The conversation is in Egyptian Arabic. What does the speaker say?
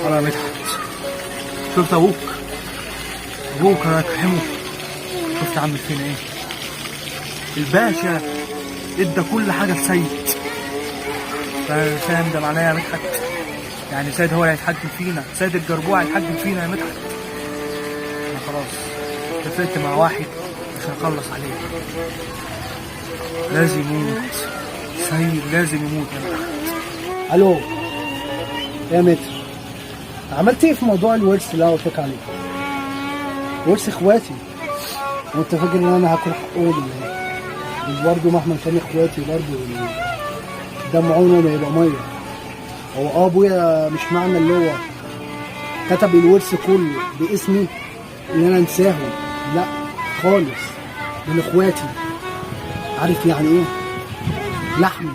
انا مدحت، شفت ابوك؟ ابوك الله يرحمه، شفت عمل فينا ايه؟ الباشا ادى كل حاجة لسيد. فاهم ده معناه يا مدحت؟ يعني سيد هو اللي هيتحكم فينا، سيد الجربوع هيتحكم فينا يا مدحت. انا خلاص اتفقت مع واحد عشان اخلص عليه. لازم يموت سيد، لازم يموت يا مدحت. الو يا متر، عملت ايه في موضوع الورث اللي انا قلت لك عليه؟ ورث اخواتي، وانت فاكر ان انا هاكل حقهم ولا ايه؟ مش برضه مهما كان اخواتي برضه دم عمره ما يبقى ميه. هو ابويا مش معنى اللي هو كتب الورث كله باسمي ان انا انساهم، لا خالص، من اخواتي. عارف يعني ايه؟ لحمي.